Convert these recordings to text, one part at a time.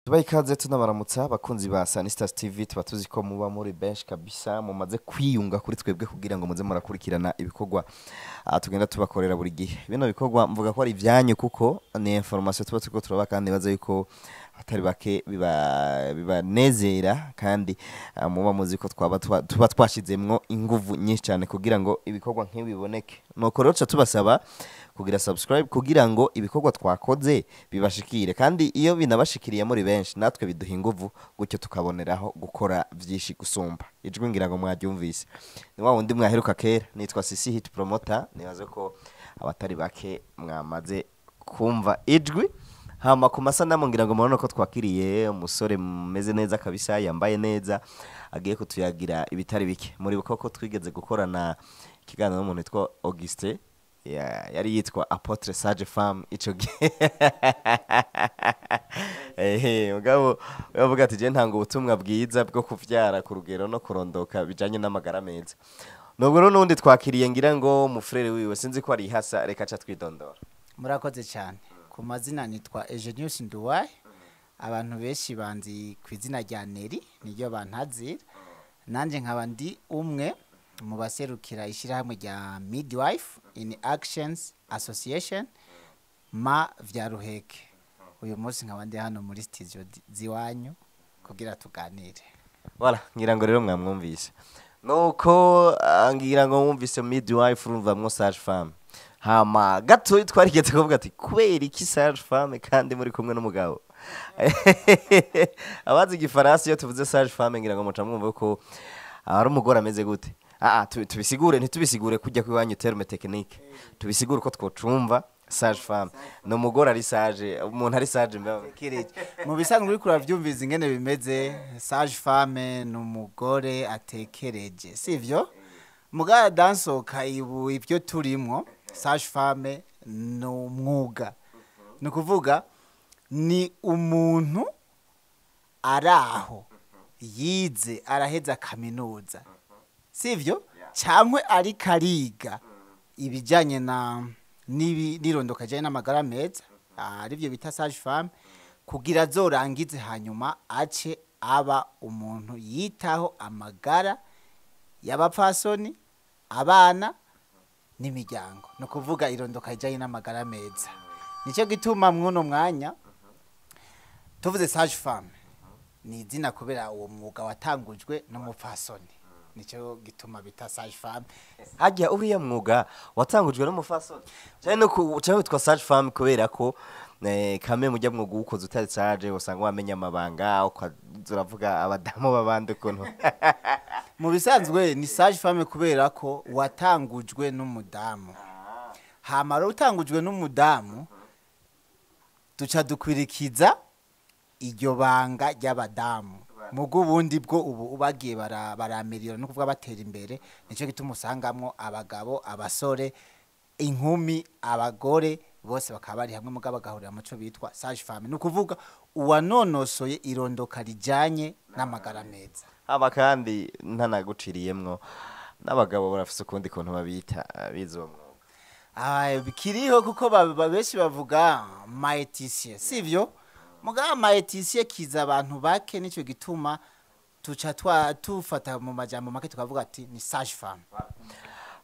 Tubaha ikaze tunabaramutsa, abakunzi ba Sanistas TV. Tuba tuzi ko muba muri benshi kabisa, mumaze kwiyunga kuri twebwe kugira ngo muze murakurikirana ibikorwa tugenda tubakorera buri gihe. Bino bikorwa mvuga ko ari ibyanyu kuko ni information tuba turiko turaba, kandi baza yuko atari bake bibanezera, kandi muba muzi ko twaba tuba twashizemwo inguvu nyinshi cyane kugira ngo ibikorwa nk'ibi biboneke. Nuko rero tuca tubasaba kugira subscribe kugira ngo ibikorwa twakoze bibashikire, kandi iyo binabashikiriye muri benshi natwe biduha inguvu, gutyo tukaboneraho gukora byinshi gusumba. Ijwi ngira ngo mwaryumvise, ni wa wundi mwaheruka kera, nitwa Sisi Hit Promoter. Nibaze ko abatari bake mwamaze kumva ijwi. Hama ku masanamu ngira ngo murabona ko twakiriye umusore mumeze neza kabisa, yambaye neza, agiye kutuyagira ibitari bike. Muri ko twigeze gukorana ikiganiro n'umuntu witwa Auguste, yari yitwa Apotre Sage Femme ico gihe. Ehe, mugabo yavuga ati: "Je ntanga ubutumwa bwiza bwo kuvyara ku rugero no kurondoka bijanye n'amagara meza." Nubwo rero n'undi twakiriye ngira ngo mufrere wiwe, sinzi ko ari ihasa, reka aca twidondora. Murakoze cyane. Ku mazina nitwa Eugenius Nduwaye, abantu benshi banzi ku izina rya Neri, niryo bantazira. Nanjye nkaba ndi umwe mu baserukira ishyirahamwe rya Midwife in Actions Association ma vya Ruheke. Uyu munsi nkaba ndi hano muri studio ziwanyu kugira tuganire. Voilà, ngira ngo rero mwamwumvise. Nuko ngira ngo mwumvise midwife, urumva mwo sage femme. Hama gato twarigeze kuvuga ati: "Kubera iki sage femme kandi muri kumwe n'umugabo?" Abazi igifaransa, iyo tuvuze sage femme ngira ngo muca mwumva ko ari umugore ameze gute. Tubisigure, ntitubisigure kujya kwiwanyu terme technique, tubisigure uko twocumva. Sage femme ni umugore ari sage, umuntu ari sage mbe. Kireke. Mu bisanzwe uriko uravyumviza ingene bimeze, sage femme ni umugore atekereje, sivyo? Mugabo dansoka ibu ibyo turimwo, sage femme ni umwuga, ni ukuvuga ni umuntu araho yize araheza kaminuza, sivyo? Cyangwa ariko ariga ibijyanye na n'irondoka rijyanye n'amagara meza, aribyo bita sage femme, kugira azorangize hanyuma ace aba umuntu yitaho amagara y'abapfasoni, abana n'imiryango, ni ukuvuga irondoka rijyanye n'amagara meza. Nicyo gituma mw'uno mwanya tuvuze sage femme ni izina kubera uwo mwuga watangujwe n'umupfasoni, nicyo gituma bita sage femme. Hajya uriya mwuga watangujwe n'umufasoni cyane no cyane witwa sage femme kubera ko kame mujya mwuga uwukoze utari sage usanga wamenya amabanga, ukaza uravuga abadamu b'abandi ukuntu. Mu bisanzwe ni sage femme kubera ko watangujwe n'umudamu. Hama rero utangujwe n'umudamu, duca dukwirikiza iryo banga ry'abadamu. Mu bw'ubundi bwo ubu bagiye baramerera, no kuvuga batera imbere, nicyo gituma usangamwo abagabo, abasore, inkumi, abagore bose bakaba bari hamwe, mugabo bagahurira mu cyo bitwa sage femme, ni ukuvuga uwanonosoye irondoka rijanye n'amagara meza. Haba kandi ntanaguciriyemwo, n'abagabo barafise ukundi kuntu babita bize uwo mwuga. Bikiriho kuko benshi bavuga maéticienne, sivyo? Mugabo maéticienne kiza abantu bake, nicyo gituma tuca tufata mu majambo make tukavuga ati ni sage femme.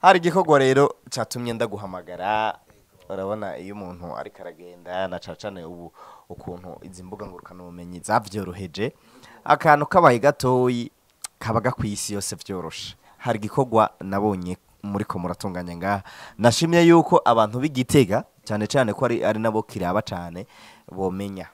Hari igikorwa rero catumye ndaguhamagara. Urabona iyo umuntu ariko aragenda, na cane cane ubu ukuntu izi mbuga ngurukanabumenyi zavyoroheje, akantu kabaye gatoyi kabaga kw'isi yose vyoroshe. Hari igikorwa nabonye muriko muratunganya ngaha, nashimye yuko abantu b'Igitega cyane cyane ko ari nabo kiraba cane bomenya.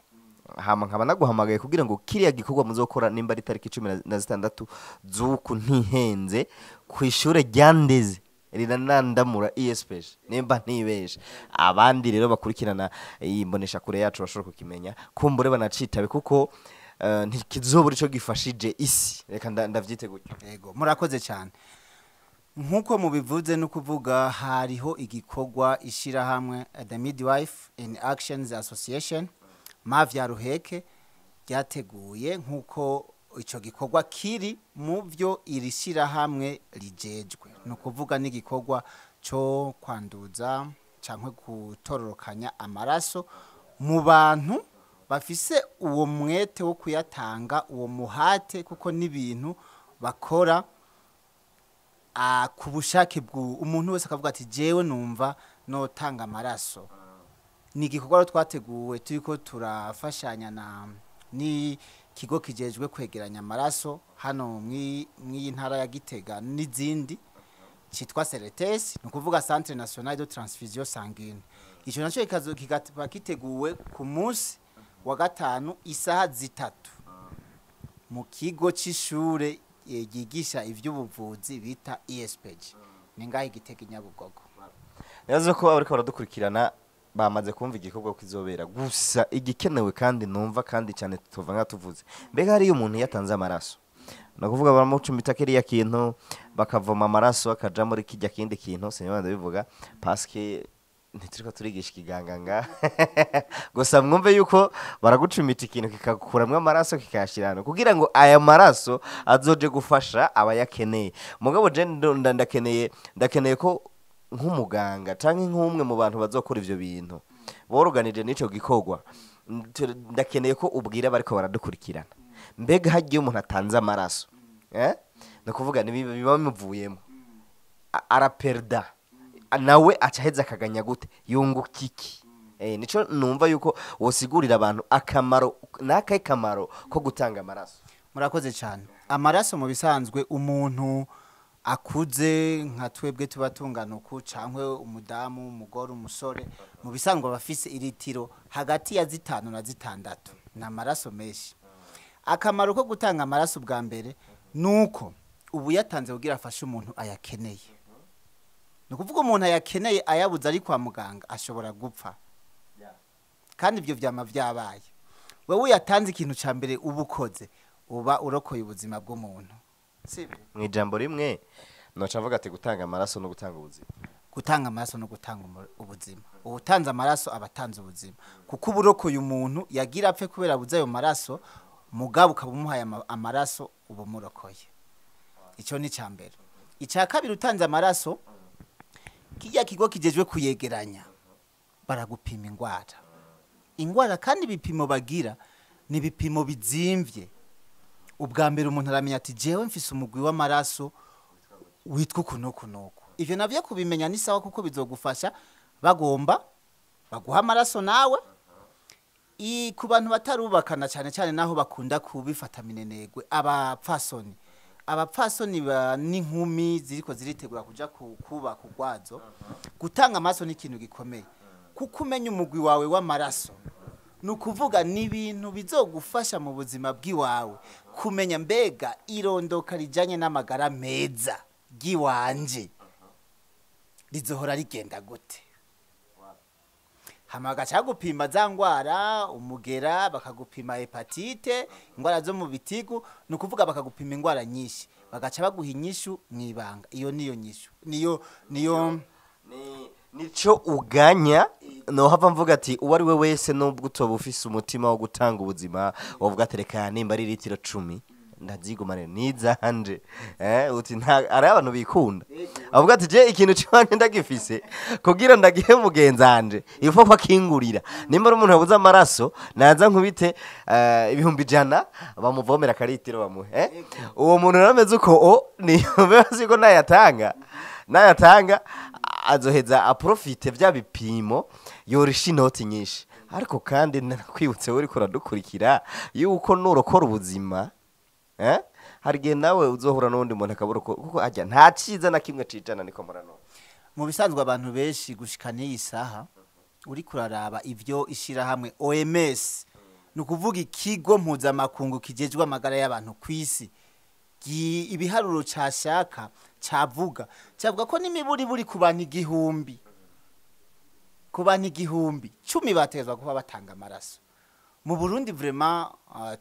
Hama nkaba naguhamagaye kugira ngo kiriya gikorwa muzokora, nimba ari tariki 16 z'uku ntihenze, ku ishure rya Ndeze riranandamura ESPG nimba ntibeshe, abandi rero bakurikirana iyi mbonesha kure yacu bashobora kukimenya, kumbure banacitabe kuko ntikizobura ico gifashije isi. Reka ndavyite gutyo. Yego, murakoze cyane. Nk'uko mubivuze, no kuvuga hariho igikorwa ishirahamwe The Midwife in Actions Association Mavya Ruheke ryateguye, nk'uko ico gikorwa kiri mu byo iri shirahamwe rijejwe, ni ukuvuga n'igikorwa cyo kwanduza cyangwa gutororokanya amaraso mu bantu. Bafise uwo mwete wo kuyatanga, uwo muhate, kuko n'ibintu bakora ku bushake bw'u umuntu wese, akavuga ati: "Jewe numva notanga amaraso." Ni igikorwa rero twateguwe turiko turafashanya na n'ikigo kijejwe kwegeranya amaraso hano mw'iyi ntara ya Gitega n'izindi, cyitwa Seretes, ni ukuvuga Centre National de Transfusion Sanguine. Ico naco kikaba giteguwe ku munsi wa gatanu isaha 3 mu kigo c'ishure ryigisha ivy'ubuvuzi bita ISPG, ni ngaho i Gitega i Nyabugogo. Nibaza ko abariko baradukurikirana bamaze kumva igikorwa kizobera. Gusa igikenewe kandi numva kandi cyane tuva nka tuvuze, mbega hariyo umuntu yatanze amaraso, ni ukuvuga baramucumbita kiriya kintu, bakavoma amaraso akaja muri kijya kindi kintu, sinibanda ndabivuga paske ntituriko turigisha ikiganga nga gusa mwumve yuko baragucumita ikintu kikagukuramwo amaraso, kikayashira hano kugira ngo aya maraso azoje gufasha abayakeneye. Mugabo je ndakeneye ko nk'umuganga canke nk'umwe mu bantu bazokora ivyo bintu boroganije n'ico gikorwa, ndakeneye ko ubwira bariko baradukurikirana, mbega hagiye umuntu atanze amaraso, ni ukuvuga biba bimuvuyemo, araperda, nawe aca aheza akaganya gute, yunguka iki? Nico numva yuko wosigurira abantu akamaro n'akahe kamaro ko gutanga amaraso. Murakoze cyane. Amaraso mu bisanzwe, umuntu akuze nka twebwe tuba tungana uku, cyangwa umudamu, umugore, umusore, mu bisanzwe aba afise iritiro hagati ya 5 na 6. Ni amaraso menshi. Akamaro ko gutanga amaraso bwa mbere ni uko ubu yatanze kugira afashe umuntu ayakeneye. Ni ukuvuga umuntu ayakeneye ayabuze ari kwa muganga ashobora gupfa, kandi ibyo byama byabaye. Wowe uyatanze, ikintu cya mbere uba ukoze, uba urokoye ubuzima bw'umuntu, sibyo? Mu ijambo rimwe noca mvuga ati gutanga amaraso no gutanga ubuzima. Gutanga amaraso no gutanga ubuzima. Uwutanze amaraso aba atanze ubuzima, kuko uba urokoye umuntu yagira apfe kubera abuze ayo maraso, mugabo ukaba umuhaye amaraso, uba umurokoye. Icyo ni icya mbere. Icya kabiri, utanze amaraso, kijya kigo kijejwe kuyegeranya baragupima ingwara, kandi ibipimo bagira ni ibipimo bizimvye. Ubwa mbere umuntu aramenya ati: "Jewe mfise umugwi w'amaraso witwa uku n'uku n'uku." Ivyo navyo kubimenya ni sawa, kuko bizogufasha bagomba baguha amaraso nawe. Ku bantu batarubakana cyane cyane, naho bakunda kubifata minenegwe, abapfasoni n'inkumi ziriko ziritegura kuja kubaka urwazo, gutanga amaraso ni ikintu gikomeye, kuko umenya umugwi wawe w'amaraso. Ni ukuvuga ni ibintu bizogufasha mu buzima bw'iwawe kumenya mbega irondoka rijanye n'amagara meza ry'iwanje rizohora rigenda gute. Hama bagaca gupima za ngwara, umugera, bakagupima hépatite, ingwara zo mu bitigu, ni ukuvuga bakagupima ingwara nyinshi, bagaca baguha inyishu mw'ibanga. Iyo niyo nyishu, niyo. Nico uganya nohava mvuga ati uwo ari we wese, nubwo utoba ufise umutima wo gutanga ubuzima, wovuga ati: "Reka nimba ari litiro 10 ndazigumane nizanje." Uti nta ari abantu bikunda, avuga ati: "Je ikintu canje ndagifise kugira ndagihe mugenzanje, ifo ko akingurira." Nimba ari umuntu yabuze amaraso, naza nkubite 100,000 bamuvomera akaritiro bamuhe. Uwo muntu rero ameze uko o ni ko nayatanga azoheza aprofite vya bipimo, yorisha inoti nyinshi. Ariko kandi nakwibutse uriko uradukurikira yuko nurokora ubuzima, hari igihe nawe uzohura n'uwundi muntu akabura kuko ajya nta ciza na kimwe cijana, niko murano. Mu bisanzwe abantu benshi gushika n'iyi saha, uri kuraraba ivyo ishirahamwe OMS, ni ukuvuga ikigo mpuzamakungu kijejwe amagara y'abantu ku isi, ibiharuro cashaka cavuga ko n'imiburi buri ku bantu 1000, ku bantu 1000, 10 bategezwa kuba batanga amaraso. Mu Burundi vraiment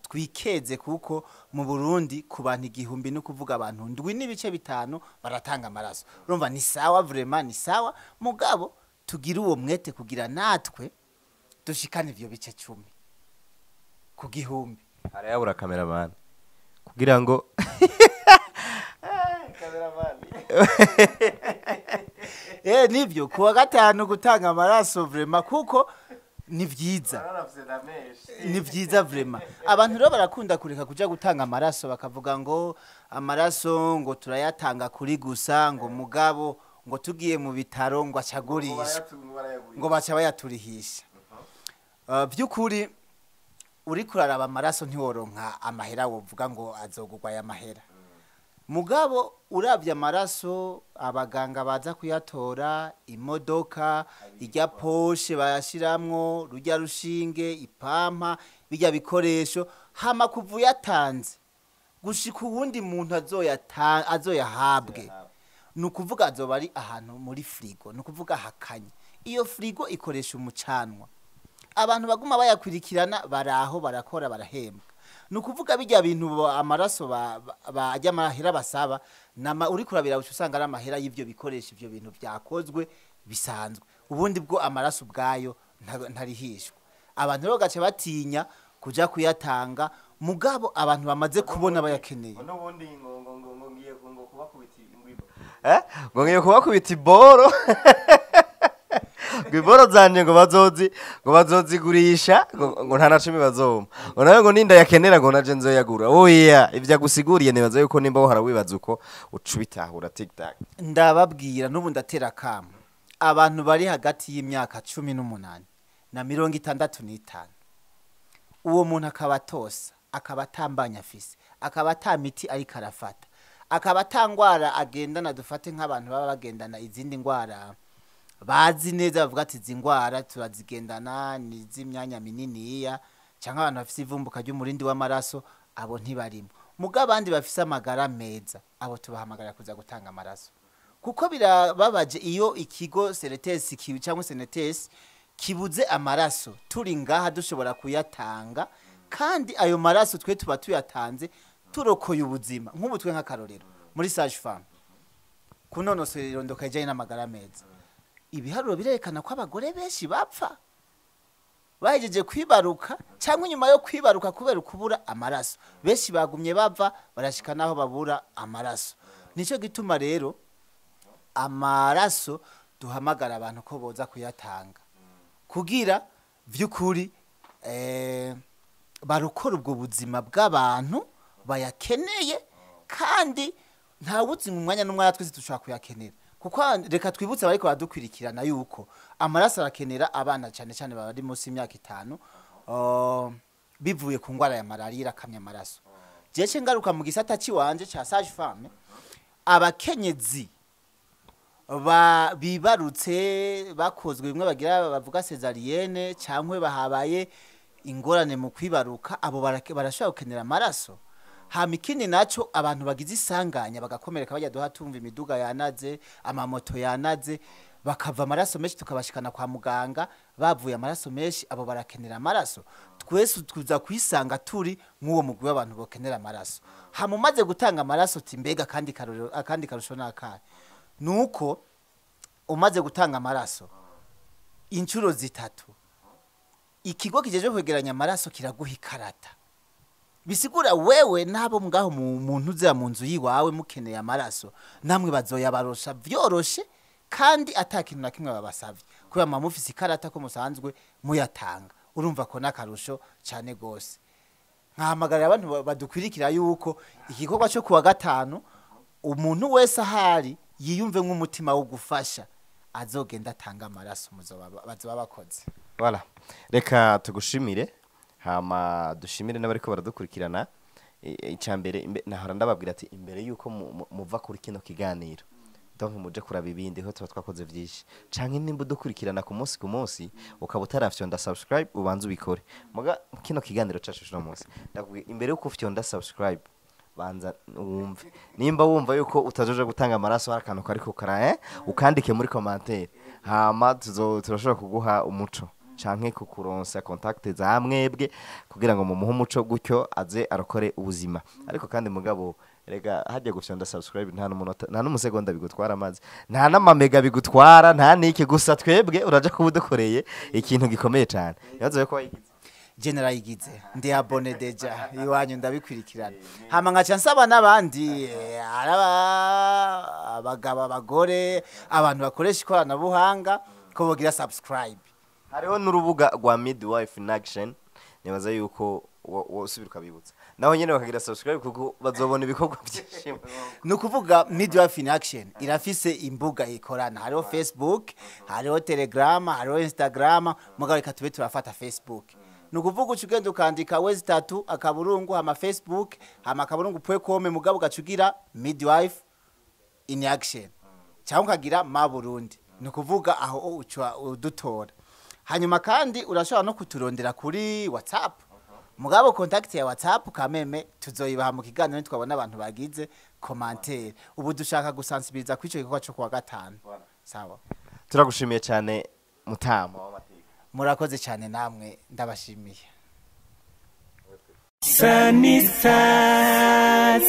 twikeze, kuko mu Burundi ku bantu 1000, no kuvuga abantu 7.5 baratanga amaraso. Urumva ni sawa, vraiment ni sawa. Mugabo tugira uwo mwete kugira natwe dushikane ivyo bice 10 ku gihumbi. Arayabura cameraman kugira ngo cameraman. Nivyo, kuwa gatanu gutanga amaraso vraiment, kuko Ni vyiza, ni vyiza vraiment. Abantu rero barakunda kureka kuja gutanga amaraso, bakavuga ngo amaraso ngo turayatanga kuri gusa, ngo mugabo ngo tugiye mu bitaro ngo acagurisha, ngo baca bayaturihisha. Vy'ukuri uriko uraraba amaraso ntiworonka amahera wovuga ngo azogurwa aya mahera. Mugabo uravye amaraso, abaganga baza kuyatora, imodoka irya poche bayashiramwo, rujya rushinge, ipampa, bijya bikoresho, hama kuva uyatanze gushika uwundi muntu azoyahabwe, ni ukuvuga azoba ari ahantu muri frigo, ni ukuvuga hakanye. Iyo frigo ikoresha umucanwa, abantu baguma bayakurikirana baraho barakora barahembwa. Ni ukuvuga bijya bintu amaraso bajya amahera basaba nama uri kurabira uca usanga ari amahera y'ivyo bikoresho, ivyo bintu byakozwe bisanzwe. Ubundi bwo amaraso ubwayo ntarihishwa. Abantu rero gace batinya kuja kuyatanga, mugabo abantu bamaze kubona bayakeneye. N'ubundi ngo ngiye ngo kubakubita ingwiba, ngo ngiye kubakubita iboro, ngo iboro zanje ngo bazozi ngo bazozigurisha, ngo nta na cumi bazoma, ngo nawe ngo ninda yakenera ngo naje nzoyagura. Oya, ivyo agusiguriye nibaza yuko nimba wohora wibaza uko uca ubitahura tiktak. Ndababwira n'ubu ndatera akamo abantu bari hagati y'imyaka 18 na 65, uwo muntu akaba atosa, akaba atambanya afise, akaba ata miti ariko arafata, akaba ata ngwara agendana. Dufate nk'abantu baba bagendana izindi ngwara bazi neza, bavuga ati izi ngwara turazigendana, ni iz'imyanya mininiya, cyangwa abantu bafise ivumbuka ry'umurindi w'amaraso, abo ntibarimo. Muga abandi bafise amagara meza, abo tubahamagara kuza gutanga amaraso, kuko birababaje iyo ikigo Seretesi cyangwa Senetesi kibuze amaraso turi ngaha dushobora kuyatanga, kandi ayo maraso twe tuba tuyatanze turokoye ubuzima. Nk'ubu twe nk'akarorero muri sage femme kunonosora irondoka rijanye n'amagara meza, ibiharuro birerekana ko abagore benshi bapfa bahejeje kwibaruka cyangwa inyuma yo kwibaruka kubera ukubura amaraso. Benshi bagumye bava barashika naho babura amaraso. Nicyo gituma rero amaraso duhamagara abantu ko boza kuyatanga kugira vy'ukuri barokora ubwo buzima bw'abantu bayakeneye, kandi ntawuzi mu mwanya n'umwanya twese dushobora kuyakenera. Kuko reka twibutse abariko baradukwirikirana yuko amaraso arakenera abana cyane cyane bari munsi y'imyaka 5, bivuye ku ngwara ya malaria irakamya amaraso. Jewe ngaruka mu gisata ciwanje ca sage femme, abakenyezi bibarutse bakozwe bimwe bagira bavuga césarienne cyangwa bahabaye ingorane mu kwibaruka, abo barashobora gukenera amaraso. Hama ikindi naco, abantu bagize isanganya bagakomereka, bajya duha tumva imiduga yanaze, amamoto yanaze, bakava amaraso menshi, tukabashikana kwa muganga bavuye amaraso menshi, abo barakenera amaraso. Twese tuza kwisanga turi nk'uwo mugwi w'abantu bokenera amaraso. Hama umaze gutanga amaraso uti mbega akandi karorero, akandi karusho nakahe? Nuko umaze gutanga amaraso inshuro 3, ikigo kijeje kwegeranya amaraso kiraguha ikarata. Bisigura wewe nabo ngaho mu ntuze mu nzu yiwawe mukeneye amaraso, namwe bazoyabarosha vyoroshe kandi atakintu na kimwe babasavye, kubera mama mufise ikarata ko musanzwe muyatanga. Urumva ko nakarusho cyane gose. Nkahamagarira abantu badukwirikira yuko igikorwa cyo kuwa gatanu umuntu wese ahari yiyumve nk'umutima wo gufasha azogenda atanga amaraso, bazoba bakoze. Voilà. Reka tugushimire, hama dushimire n'abariko baradukurikirana. Icambere nahora ndababwira ati imbere yuko muva kuri kino kiganiro, donc muje kuraba ibindi ho tuba twakoze vyinshi, canke nimba udukurikirana ku munsi ku munsi ukaba utarafyonda subscribe, ubanze ubikore. Muga kino kiganiro cacu cuno munsi, ndakubwiye imbere yuko ufyonda subscribe banza wumve nimba wumva yuko utajoje gutanga amaraso, hari akantu kariko kara ukandike muri commentaire, hama turashobora kuguha umuco canke kukuronsa contact za mwebwe kugira ngo mumuhe umuco, gutyo aze arokore ubuzima. Ariko kandi mugabo rega hajya gufyonda subscribe nta n'umunota nta n'umusegonda bigutwara, amazi nta n'amamega bigutwara, nta niki, gusa twebwe uraja kuba udukoreye ikintu gikomeye cane. Nibaza yuko wayigize. General yigize, ndi abonné déjà iwanyu, ndabikurikirana. Hama nkaca nsaba n'abandi, araba abagabo, abagore, abantu bakoresha ikoranabuhanga ko bogira subscribe. Hariho n'urubuga rwa Midwife in Action, nibaza yuko wosubira ukabibutsa, naho nyene bakagira subscribe kuko bazobona ibikorwa byinshi. Ni ukuvuga Midwife in Action irafise imbuga ikorana: hariho Facebook, hariho Telegram, hariho Instagram. Mugabo reka tube turafata Facebook. Ni ukuvuga uca ugenda ukandika www hama Facebook hama .com, mugabo ugaca ugira Midwife in Action cyangwa ukagira Ma Burundi. Ni ukuvuga aho uca udutora. Hanyuma kandi urashobora no kuturondera kuri WhatsApp, mugabo contact ya WhatsApp kameme tuzoyibaha mu kiganiro twabona abantu bagize commentaire. Ubu dushaka gusensibiliza kuri ico gikorwa cyo kuwa gatanu. Sawa. Turagushimiye cyane, mutama w'amateka. Murakoze cyane namwe, ndabashimiye. Sunny Stars.